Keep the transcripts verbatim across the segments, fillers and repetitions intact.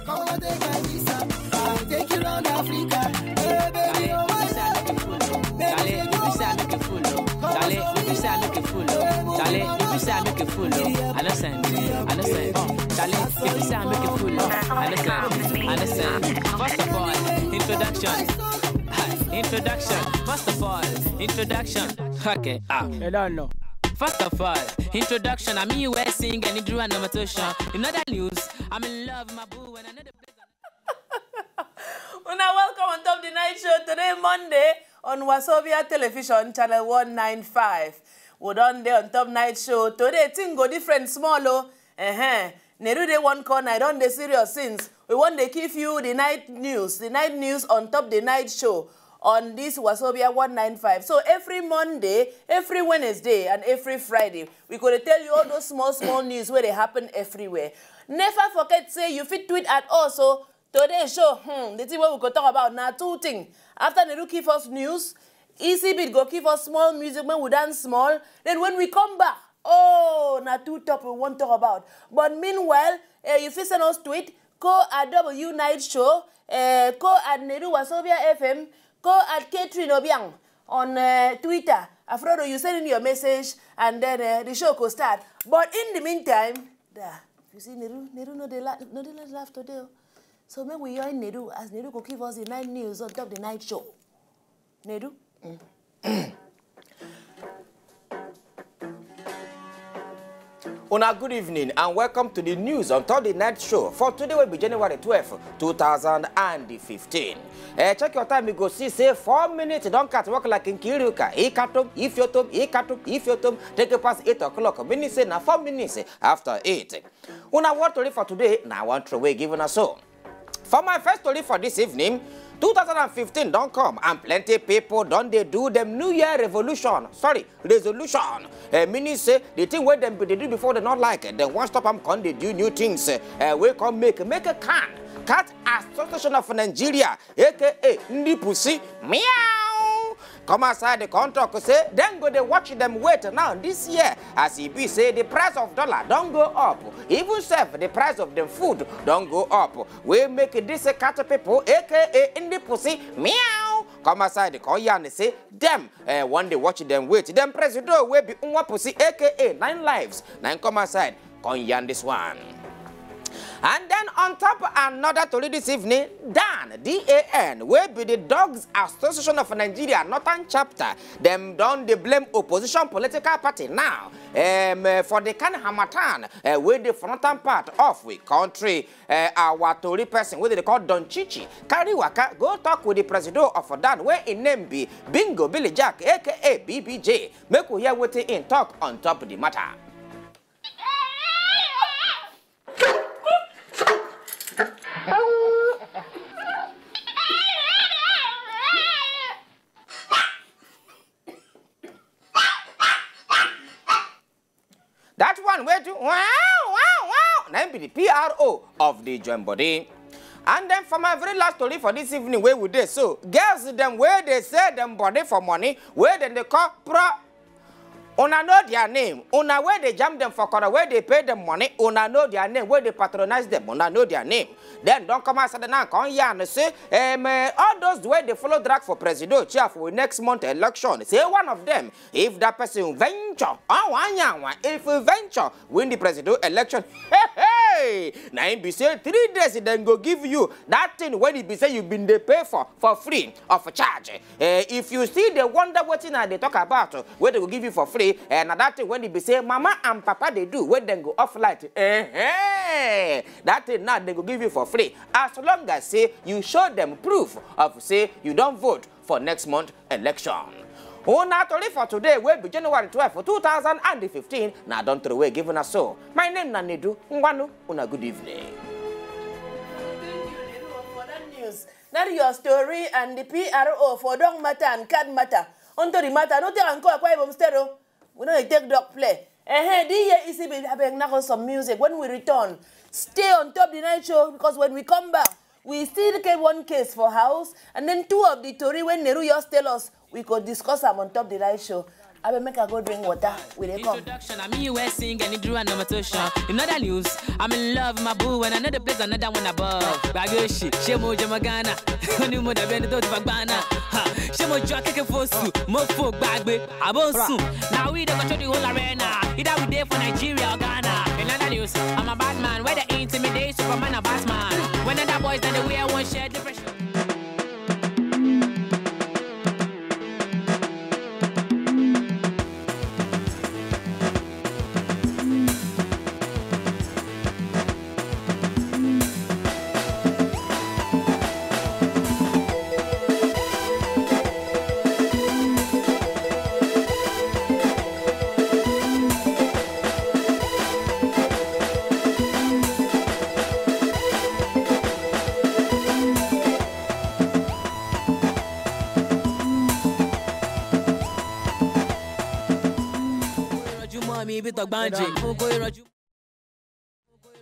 Come and take my visa. I'll take you round Africa. Hey, baby, Charlie, oh, if you say I make you fool, oh. Charlie, if you say I make you fool, oh. Charlie, if you say I make you fool, oh. Charlie, if you say I make you fool, oh. I know send, I know send. Oh, Charlie, if you say I make you fool, oh. I know send, I know send. First of all, introduction. Hi, introduction. First of all, introduction. Okay, ah. You don't know. First of all, introduction. I'm U S sing and Drew and Matosha. In other news, I'm in love with my boo and another place. Una welcome on top the night show today, Monday, on Wasobia Television, channel one nine five. We don dey on top night show today. Thing go different small, oh. Uh-huh. Neru dey one corner. I don dey serious since. We wan dey give you the night news, the night news on top the night show on this Wasobia one nine five. So every Monday, every Wednesday, and every Friday, we go dey tell you all those small, small news wey dey happen everywhere. Never forget say you fit tweet at us. So today show, hmm, the thing wey we go talk about na two things. After Neru give us news, Easy Beat go give us small music when we dance small. Then when we come back, oh, na two top we wan talk about. But meanwhile, eh, you fit send us tweet, co at W Night Show, eh, co at Neru Wasobia F M, co at Catherine Obiang on, eh, Twitter. Afrodo, you send in your message and then, eh, the show go start. But in the meantime, da, you see Neru, Neru no dey la-, no dey laugh today, oh. So make we join Neru as Neru go give us the night news on top the night show. Neru? Una good evening and welcome to the news on top the night show for today wey be January twelve, two thousand and fifteen. Eh, check your time, you go see say four minutes don cut work like Nkiruka. Ikatom, ifiotom, ikatom, ifiotom. Take it past eight o'clock. Meaning say na four minutes after eight. Una what tori for today? Na one throw away given us so. For my first story for this evening, two thousand and fifteen don come and plenty people don dey do dem New Year revolution, sorry, resolution. Eh, meaning say the thing wey dem be dey do before dem not like, dem wan stop am, come dey do new things, eh, wey come make, make a can, Cat Association of Nigeria, A K A Ndi Pussy, meow. Come outside the contract say dem go dey watch dem weight now this year, as e be say the price of dollar don go up, even sef the price of dem food don go up, wey make this cat people, A K A Ndi Pussy, meow, come outside come yarn say dem, eh, wan dey watch dem weight. Dem presido wey be Nwa Pussy, A K A Nine Lives, na im come outside come yarn this one. And then on top another tori this evening, Dan, D A N, wey be the Dogs Association of Nigeria Northern Chapter, dem don dey blame opposition political party now, um, eh, for the kind harmattan, eh, wey dey for northern part of we country. Eh, our tori person wey dey call Don Chichi carry waka go talk with the presido of Dan, wey im name be Bingo Billy Jack, A K A B B J. Make we hear wetin im talk on top the matter. That one wey do wow, wow, wow, na im be the P R O of the join body. And then for my very last story for this evening, wey we dey so, girls dem wey dey sell dem body for money, wey dem dey call pro, una know their name. Una wey dey jam dem for corner, wey dey pay dem money, una know their name. Wey dey patronize dem, una know their name. Then don come outside now, come yarn say, um, eh, all those wey dey follow drag for presido chair for next month election, say one of them, if that person venture, oh, anyanwa, if he venture win the presido election, hey, hey, na im be say three days dem go give you that thing wey e be say you been dey pay for for free of charge. Eh, if you still dey wonder wetin I dey talk about, eh, wey dem go give you for free, eh, na that thing wey e be say mama and papa dey do, wey dem go off light. Eh, eh, that thing now dem go give you for free, as long as say you show dem proof of say you don vote for next month election. Una tori for today, wey be January twelve, two thousand and fifteen, na don throw away give una so. My name na Nedu Ngwanu. Una good evening. Thank you, Nedu, for that news. That your story and the P R O for dog matter and cat matter. Onto the matter, no take am go Akwa Ibom State o. We no dey take dog play. Eh, eh, the year E C B, abeg, knack us some music. When we return, stay on top the night show, because when we come back, we still get one case for house, and then two of the tori wey Neru just tell us, we go discuss am on top the night show. Abeg, make I go drink water. We dey come. Introduction, I'm you where sing and you drew an annotation. In other news, I'm in love with my boo and another place, another one above. Bagoshi, Shemo Jamagana, Onimu da Bendo Bagbana. Ha, Shemo Joa Keke Fosu, Mofo Bagbe, Abonsu. Now we dey control the whole arena. Either we dey for Nigeria or Ghana. In other news, I'm a bad man, where they intimidate Superman or Batman. When other boys, then they wear one shirt, different shirt.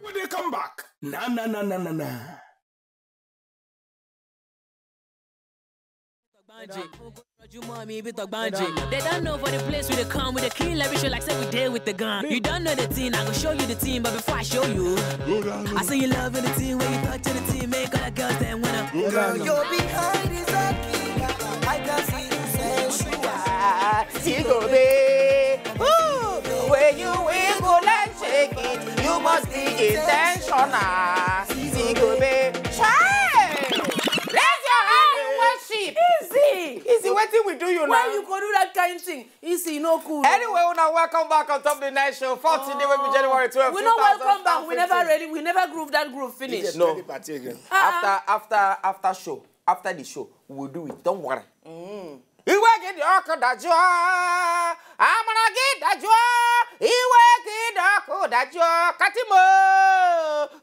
When they come back, na na na na na na. They don't know for the place we dey come, we dey kill every show like say we dey with the gun. You don't know the thing, I go show you the thing, but before I show you, I say you love the thing when you touch the thing, make all the girls them wanna. Girl, you behind is a killer. I can see you sensual. Sigobe. Ooh, when you wiggle and shake it, you must be intentional. Sigobe. Chai! Raise your hand in worship. Easy. Easy, wetin we do you now? Why you go do that kind thing? Easy, no cool. Anyway, una welcome back on top of the night show for today, wey be January twelve, We no welcome back. We never ready. We never groove that groove finish. No. Party again. After, after, after show, after the show, we will do it. Don't worry. Iwe gị dị ọkụ dajụọ. Amara gị dajụọ. Iwe gị dị ọkụ dajụọ. Katimo,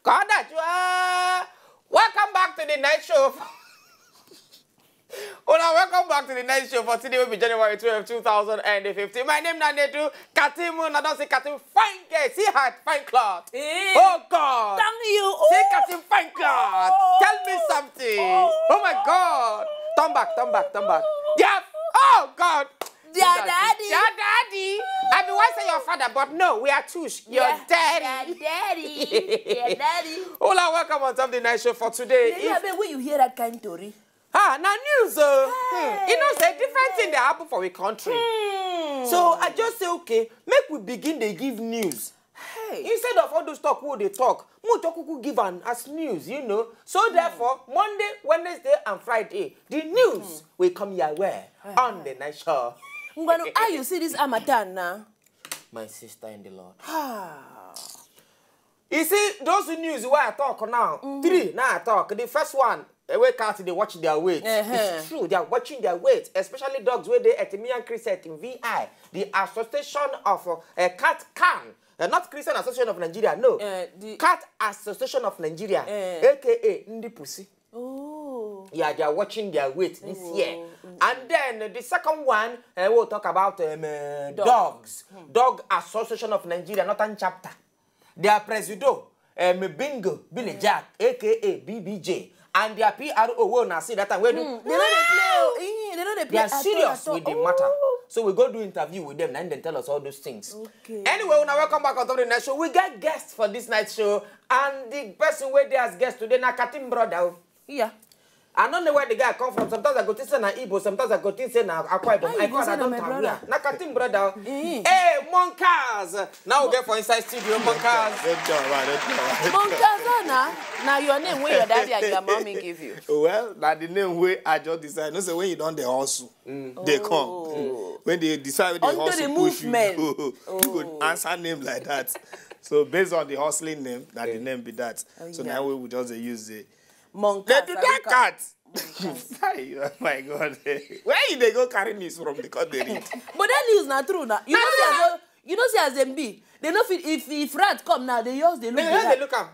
ka ọ dajụọ. Welcome back to the night show. Una welcome back to the night show for today, wey be January twelve, two thousand and fifteen. My name na Nedu Katimu, na don see Katimu fine girl. See her fine cloth. Eh. Oh God. Thank you. See Katimu fine cloth. Oh. Tell me something. Oh. Oh my God. Turn back, turn back, turn back. Yeah. Oh God. Their daddy. Their daddy. I be wan say your father, but no, we are two. Your daddy. Their daddy. Their daddy. Hola, welcome on top of the night show for today. Yeah, yeah, but when you hear that kind story, ah, na news o. Hmm. You know say different thing dey happen for we country. Hmm. So I just say, okay, make we begin dey give news. Hey. Instead of all those talk wey we dey talk, make we just kuku give am as news, you know. So therefore, Monday, Wednesday, and Friday, the news will come your way on the night show. Ngwanu, how you see this harmattan now? My sister in the Lord. Ah. You see, those news wey I talk now, three now I talk. The first one, eh, wey cat dey watch their weight. Uh-huh. It's true, they are watching their weight, especially dogs wey dey Etimian Christian V I, the Association of, uh, Cat Can, uh, not Christian Association of Nigeria, no. Uh, the Cat Association of Nigeria, uh, A K A Ndi Pussy. Oh. Yeah, they are watching their weight this year. And then the second one, uh, we'll talk about, um, uh, dogs. Dog Association of Nigeria, Northern Chapter. Their presido, um, Bingo, Billy Jack, A K A B B J. And their P R O, wey una see that time, wey do. Hmm, they no dey play o. Eh, they no dey play at all, at all. They are serious with the matter. Oh. So we go do interview with them, and then tell us all those things. Okay. Anyway, una welcome back on top of the night show. We get guests for this night show, and the person wey dey as guest today na Katim brother o. Yeah. I no know where the guy come from. Sometimes I go think say na Igbo, sometimes I go think say na Akwa Ibom. How you go say na my brother? Na Katim brother. Eh. Hey, Monkas. Now we get for inside studio, Monkas. Don't tell, man, don't tell, man. Monkas, na, na your name wey your daddy and your mommy give you. Well, na the name wey I just decide. No say when you don dey hustle, dey come. Oh. When they decide, when they hustle, push you, you go answer name like that. So based on the hustling name, na the name be that. So now we will just dey use the Monkas, they do that cat. Hey, oh my God. Where you dey go carry me from the cut they read? But that news na true na. You know see as, you know see as dem be. They no fit, if, if rat come now, they just dey look. They just dey look am.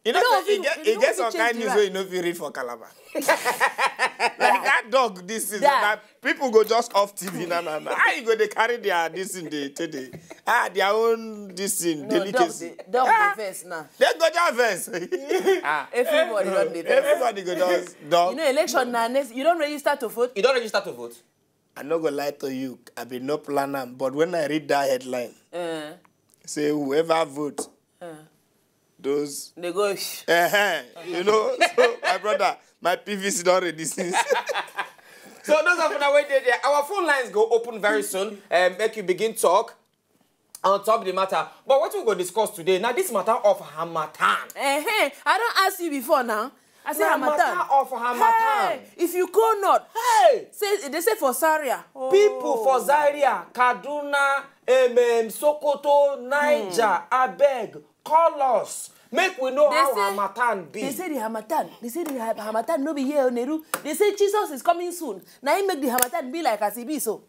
You know, you know, say e get, e get some kind news wey you no fit read for Calabar. Like that dog, this is that. People go just off T V, na, na, na. How you go dey carry their this thing dey, take dey, ah, their own this thing, no, delicacy. Dog dey, dog dey vex now. They go just vex. Ah. Everybody don dey vex. Everybody go just dog. You know, election na next. You don register to vote? You don register to vote? I no go lie to you, I bin no plan am, but when I read that headline, Eh, say whoever vote, eh. those, They go. uh you know, so my brother, my P V C don ready since. So those of una wey dey there, our phone lines go open very soon. Um, make you begin talk on top the matter. But what we go discuss today now? This matter of harmattan. Eh, hey, I don't ask you before now. I say Na harmattan. Matter of harmattan. Hey, if you go north, Hey, say they say for Zaria. Oh. People for Zaria, Kaduna, um, um, Sokoto, Niger, abeg, call us. Make we know They how say- harmattan be. They say the harmattan. They say the ha- harmattan no be here, Neru. They say Jesus is coming soon. Now he make the harmattan be like as he be so.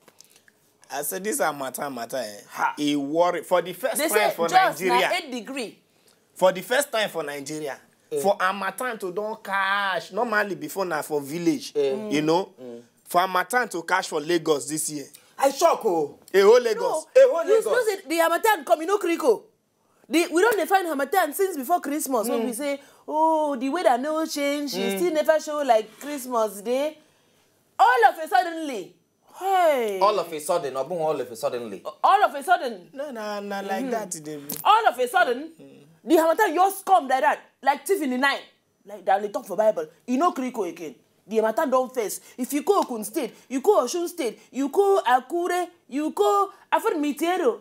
I said this harmattan matter, eh? He worry for the first They time say for just na Nigeria. eight degree. For the first time for Nigeria, for harmattan to don catch, normally before na for village, you know, for harmattan to catch for Lagos this year. I shock o. A whole Lagos. A whole You Lagos. know say the harmattan come, you know, Kriko. The, we don't define harmattan since before Christmas. When we say, oh, the weather no change, it still never show like Christmas day. All of a suddenly, hey, All of a sudden, Obun, all of a suddenly. all of a sudden, No, na na like that e dey be. all of a sudden, the harmattan just come like that, like thief in the night. Like that, they talk for Bible. You know, Kriko again. The harmattan don't face. If you go Ogun State, you go Osun State, you go Akure, you go Afon Mitero,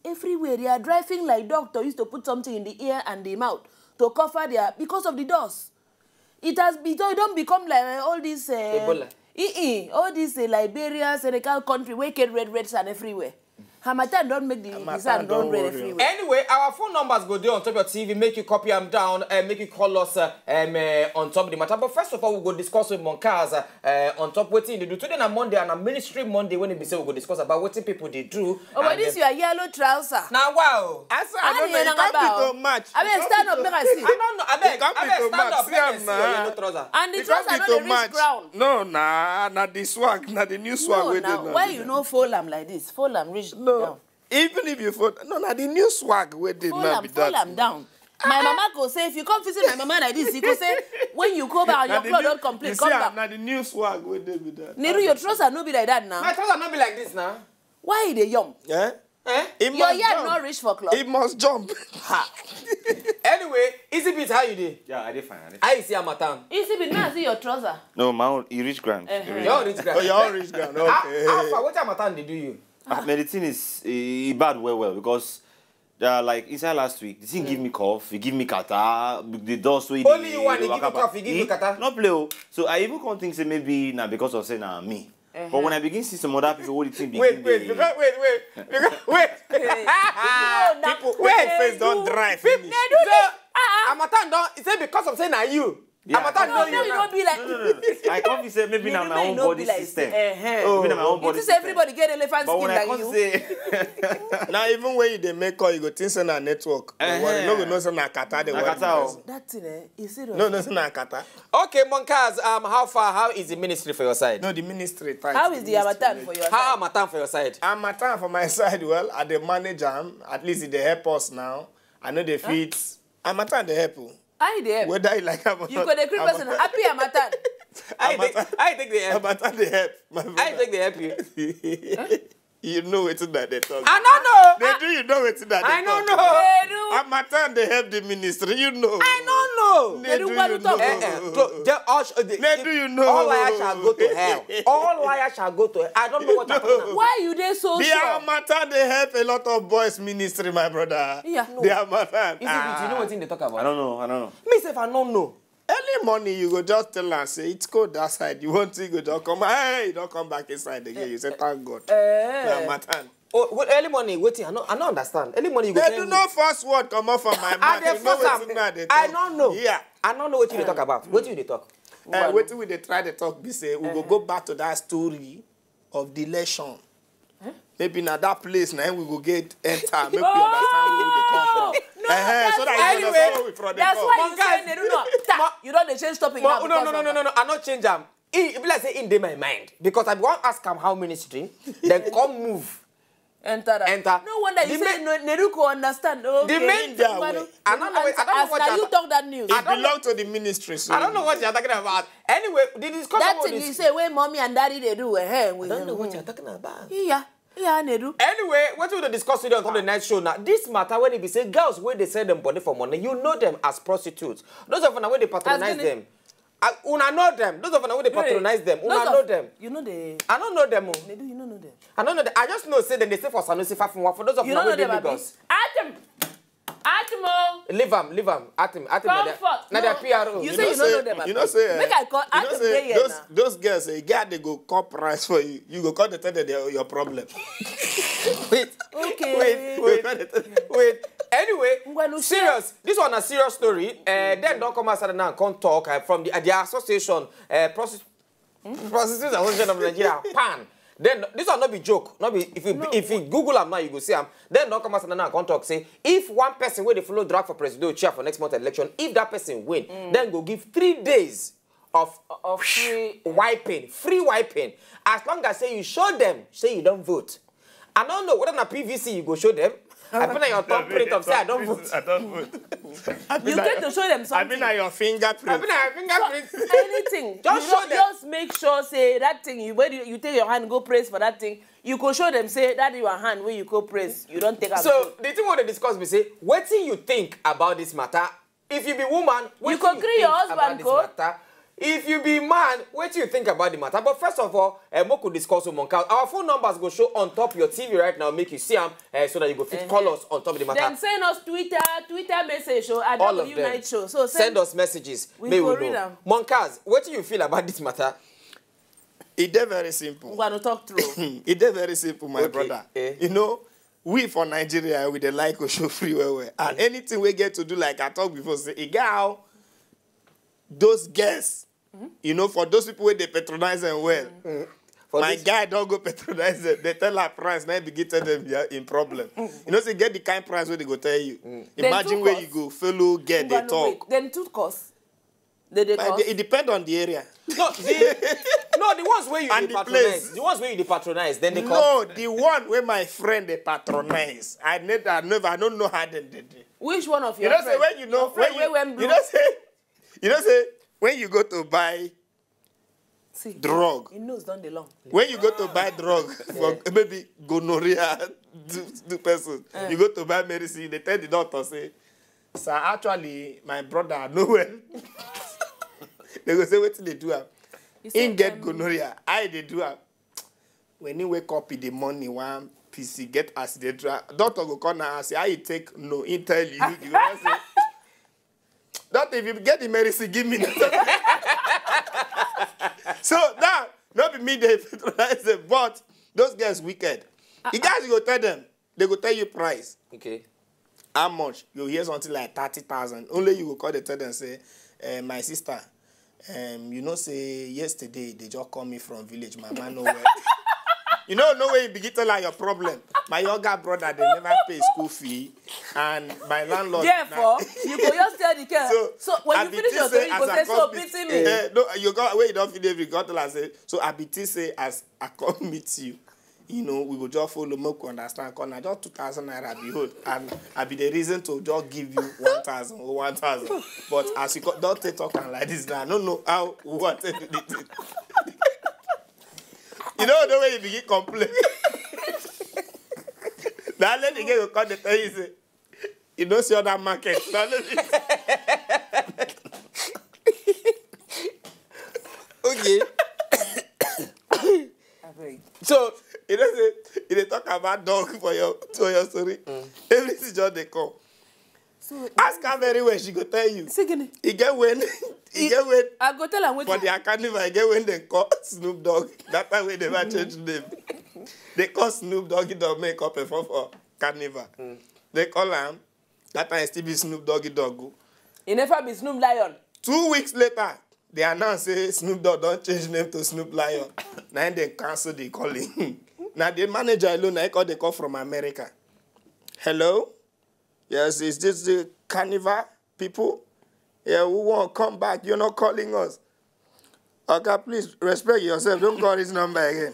everywhere they are driving like doctor used to put something in the ear and the mouth to cover their because of the dust. It has be, it don't become like uh, all these uh, Ebola. Eh, eh, all these uh, Liberia, Senegal country, where get red, red sand everywhere. Harmattan don't make the, the Harmattan sand don't don't red worry. Everywhere. Anyway, our phone numbers go there on top of your T V, make you copy them down and make you call us uh, um, uh, on top of the matter. But first of all, we go discuss with Moncaz uh, uh, on top wetin dey do. Today na Monday and a ministry Monday when we say we go discuss about wetin people dey do. Oh, but and this then- your yellow trouser. Na wow. I said I Ah, don't know. you You know can't about- be to match. I mean, stand up, make I see. I don't know. I beg. You can't I be beg. to Stand match. Up. See Make I am see na. your yellow trouser. And the You can't trouser be not to dey reach match. Ground. No, na na the swag, na the new swag No, wey dey now now. Why you no fold am like this? Fold am reach No. Down. Even if you fold, no, na the new swag wey dey Fold now am, be fold that. am down. My mama go say if you come visit my mama like this, he go say when you go back and Na your the clothes new- don complete, you come see back. am, na the new swag wey dey be that. Neru, your trouser no be like that now. My trouser no be like this now. Why you dey yum? Eh? Eh? It Your must yard jump. No reach for cloth. It must jump. Anyway, Easy Beat, how you dey? Yeah, I dey fine. I dey fine. How you see harmattan? Easy Beat, now see your trouser. No, my own, e reach ground. Eh, E reach You all ground. reach Oh, ground. you all reach ground. How, how Okay. far? What harmattan dey do you? Ah, man, the thing is, e e bad well well because uh, like inside last week, the thing give me cough, e give me catarrh, the dust wey Only dey you wan dey waka give you back. cough, e give you Eh, catarrh? No play o. So I even come think say maybe na because of say na me. But when I begin see some other people wey the thing begin Wait, wait, dey because, wait, wait, because, wait. No, na- People, Wait. people face don dry finish. So, harmattan don, e say because of say na you. Yeah. Harmattan No, know no, you you now. no be like. No, no, no, no. I come feel say maybe na You my may own no body be like system. Eh-heh. Maybe na my own You body think say system. Everybody get elephant But skin when I like come you. say, Now even when you dey make call, you go think say na network. Don't worry, no go know say na catarrh dey Na worry catarrh o. person. That thing, eh, is serious. No, no, say na catarrh. Okay, Moncaz, um, how far? How is the ministry for your side? No, the ministry tight. How is the harmattan for your How side? harmattan for your side? Harmattan for my side, well, I dey manage am. At least e dey help us now. I no dey fit. Harmattan dey help o. How you dey help? Whether you like am or You go dey creep person. Happy harmattan. I take, I take the help. Harmattan dey help, my brother. I take the help you. You know wetin I dey talk. I don't know. They do, you know wetin I dey I don't talk. know. Neru. Harmattan dey help the ministry, you know. I don't know. They do, Neru, you talk. know. Eh, eh, to, the, all, the, They do, you know. All liars shall go to hell. All liars shall go to hell. I don't know what happened. Why you dey so The sure? Harmattan dey help a lot of boys ministry, my brother. Yeah. The Harmattan. Is it, you know what they talk I about? Don't know. I don't know. Me sef, I don't know. Early morning, you go just tell am say it's cold outside. You want to go just come. Hey, you don't come back inside again. You say thank God. Eh. The Harmattan. Oh, well, early morning, waiting. I no, I no understand. Early morning, you go They tell do me. not force word come off from my I mouth. dey You know force am. wetin I dey I talk. don't know. Yeah. I don't know what you dey talk about. What you dey talk? Uh, wetin we dey try dey talk be say we go go back to that story of the lesson. Maybe na that place na we go get enter, make we understand where we dey come from. No, Eh, so that you Anyway, understand where we from dey That's come. why you say Neru no. Ta, you don dey change topic now. No, no, no, no, no, no. I no change am. E e be like say in dey my mind because I wan ask am how ministry, then come move. Enter that. Enter. No wonder you The say main- no, Neruko understand. Okay. The main Yeah, wait. I don't know. I don't know what you're As talking now you about. Talk that news. I It don't know- belongs to the ministry. So I don't know what you're talking about. Anyway, the discussion That we thing dey you say when mommy and daddy they do. Eh, we I don't know what you're talking about. Yeah, yeah, they do. Anyway, wetin we dey discuss today on top of the night show now? This matter when e be say girls wey dey sell dem body for money, you know them as prostitutes. Those of una wey dey patronize gini? them, I, una know them. Those of una wey dey patronize them, una know them. You know the. I don't know them. Oh. They do. You don't know them. I don't know. Them. I just know say dem dey stay for Sanusi Fafunwa. For those of You una don't know wey dey them, abi? Lagos, Atim. Atim o. Leave am, leave am. Atim, Atim. Come na their- forth. Na their No. P R O. You You say know you don't say- know them, you abi? know say- Make I call. you know Atim say dey here those now. Those girls, a guy they go call price for you. You go call the tell them your problem. Wait. Okay. Wait, wait, wait. Anyway, Ngwanu, serious. This one a serious story. Uh, then don't come outside now and come talk uh, from the, uh, the association, uh, prosti- Prostitutes Association of Nigeria, pan. Then this one not be joke. Not be if you if you Google am now you go see am. Then don't come outside now and come talk say if one person wey dey follow drag for presidential chair for next month election, if that person win, then go give three days of Of free. Wiping, free wiping. As long as say you show them, say you don't vote. I don't know whether na P V C you go show them. I put on your thumbprint of say I don't vote. I don't vote. I You get to show them something. I mean, your fingerprint. I put on your fingerprint. Anything. Just you show don't- them. Just make sure say that thing you when you, you take your hand go praise for that thing. You go show them say that your hand where you go praise. You don't take am. So the thing we dey discuss be say wetin you think about this matter. If you be woman, wetin go you gree think your husband about this go? Matter? If you be man, wetin you think about the matter? But first of all, uh, make we discuss Monka. Our phone numbers go show on top your T V right now. Make you see am uh, so that you go fit call us on top of the matter. Then send us Twitter, Twitter message or at All of W them. Night Show. So Send us messages. We May go we read know. am. Moncas, what do you feel about this matter? It dey very simple. We're gonna talk through. It dey very simple, my Okay, brother. Eh. You know, we for Nigeria, we dey like Osho free well well. And anything we get to do, like I talked before, say, e get how those girls, you know, for those people where they patronize them well. For My this- guy don't go patronize them. They tell her price, now begin tell them they are in problem. You know, say get the kind price where they go tell you. Then Imagine two where cost. You go fellow get they Ngwanu, talk. Wait. Then two cost. They dey But cost. It depends on the area. No, the, no, the ones where you And dey the patronize, place. The ones where you dey patronize, then they No, cost. The one where my friend they patronize. I never, I never, I don't know how they did it. Which one of You your know, say friend? When you know, Your friend when you, wey wear blue. You know, say, you know, say when you go to buy See, drug, Him nose don dey long. When you go to buy drug for maybe gonorrhea, do, do person, you go to buy medicine, they tell the doctor say, "Sir, actually, my brother no well." They go say, "Wetin dey do am?" You say, Him get um, gonorrhea. I dey do am. When he wake up in the morning, one P C get as they try. Doctor go come now and say, "How you take?" No, he tell you. You go say, "Doctor, if you get the medicine, give me." So now, not be me they patronize them, but those guys wicked. The guys you go tell them, they go tell you price. Okay. How much? You hear something like thirty thousand. Only you go call the tell them say, eh, "My sister, um, you know say yesterday they just call me from village. My man no well." You know, no way you begin tell her your problem. "My younger brother, they never pay school fee, and my landlord." Therefore, you go just tell the girl. So, So, when I you be finish think your say story, you as go I say, come "So be- pity me." Eh, no, you go where you don't feel every God tell her say. So I be think say as I come meet you, you know, we go just follow make we understand. Cause na just two thousand naira be hold, and I be the reason to just give you one thousand or one thousand. But as you co- don't take talk am like this now, I don't know how we want to do this. You know the way you begin complain. That lady get go come dey tell you say, "You know, see other market." Now let me. Okay. Abeg. So You know say you dey talk about dog for your for your story. Everything just dey come. So, Ask her very well, she go tell you. Say gini. E get when, e get when I go tell am for wetin. Their carnival, e get when they call Snoop Dogg. That time wey they never change name. They call Snoop Doggy Dogg make up perform for carnival. They call am. That time e still be Snoop Doggy Dogg. O. E never be Snoop Lion. Two weeks later, they announce say Snoop Dogg don change name to Snoop Lion. Na im dem cancel the calling. Na the manager alone na im call the call from America. "Hello? Yes, is this the carnival people? Yeah, we wan come back. You're not calling us." "Oga, please respect yourself. Don't call this number again."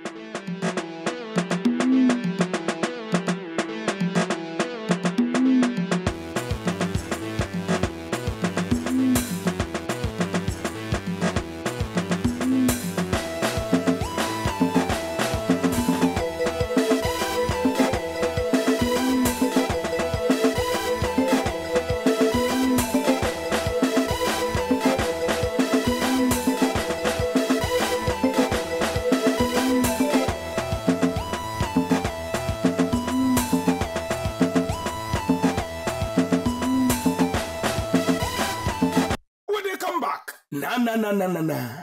Na, na, na, na, na.